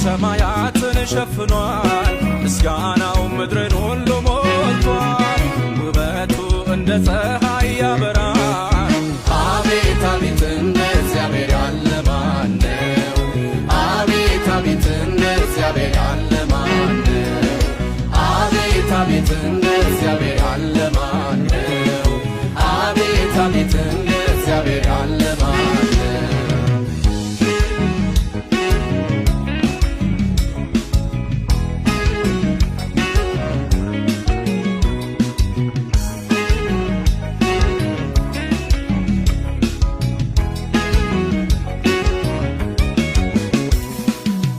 ሰማያትን ሸፍኗል፣ ምስጋናው ምድርን ሁሉ ሞልቷል። ውበቱ እንደ ፀሐይ ያበራል። አቤት አቤት፣ እንደ እግዚአብሔር ያለ ማነው? አቤት አቤት፣ እንደ እግዚአብሔር ያለ ማነው? አቤት አቤት፣ እንደ እግዚአብሔር ያለ ማነው? አቤት አቤት፣ እንደ እግዚአብሔር ያለ ማነው?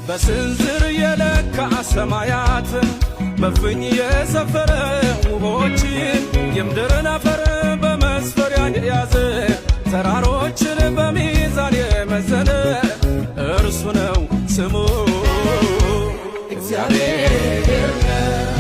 በስንዝር የለካ ሰማያትን፣ በፍኝ የሰፈረ ውሆችን፣ የምድርን አፈር በመስፈሪያ የያዘ፣ ተራሮችን በሚዛን የመዘነ እርሱ ነው ስሙ እግዚአብሔር ነው።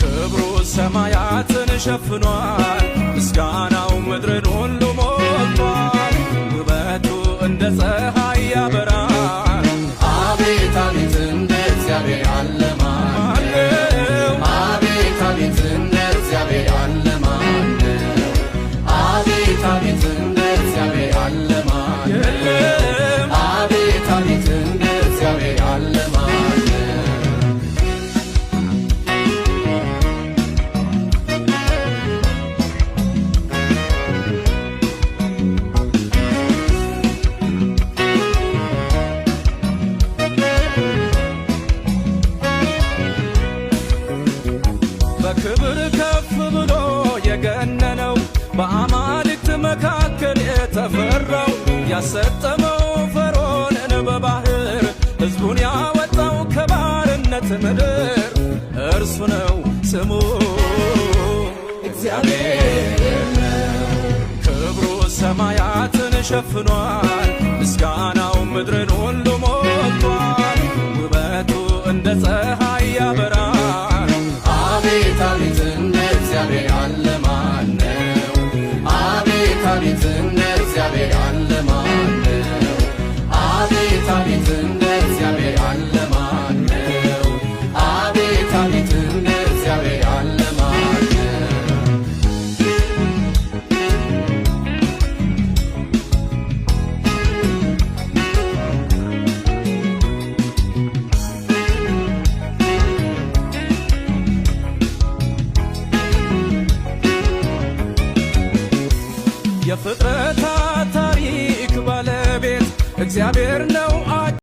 ክብሩ ሰማያትን ሸፍኗል፣ ምስጋናው ምድርን ሁሉ ሞልቷል። ውበቱ እንደ ፀሐይ ያበራል። አቤት አቤት፣ እንደ እግዚአብሔር ያለ ማነው? ማነው? አቤት አቤት፣ እንደ እግዚአብሔር ያለ ማነው? አቤት አቤት፣ እንደ እግዚአብሔር ያለ ማነው? የለም። አቤት አቤት፣ እንደ እግዚአብሔር ያለ ማነው? በክብር ከፍ ብሎ የገነነው፣ በአማልክት መካከል የተፈራው፣ ያሰጠመው ፈርዖንን በባህር፣ ሕዝቡን ያወጣው ከባርነት ምድር እርሱ ነው ስሙ እግዚአብሔር ነው። ክብሩ ሰማያትን ሸፍኗል፣ ምስጋናው ምድርን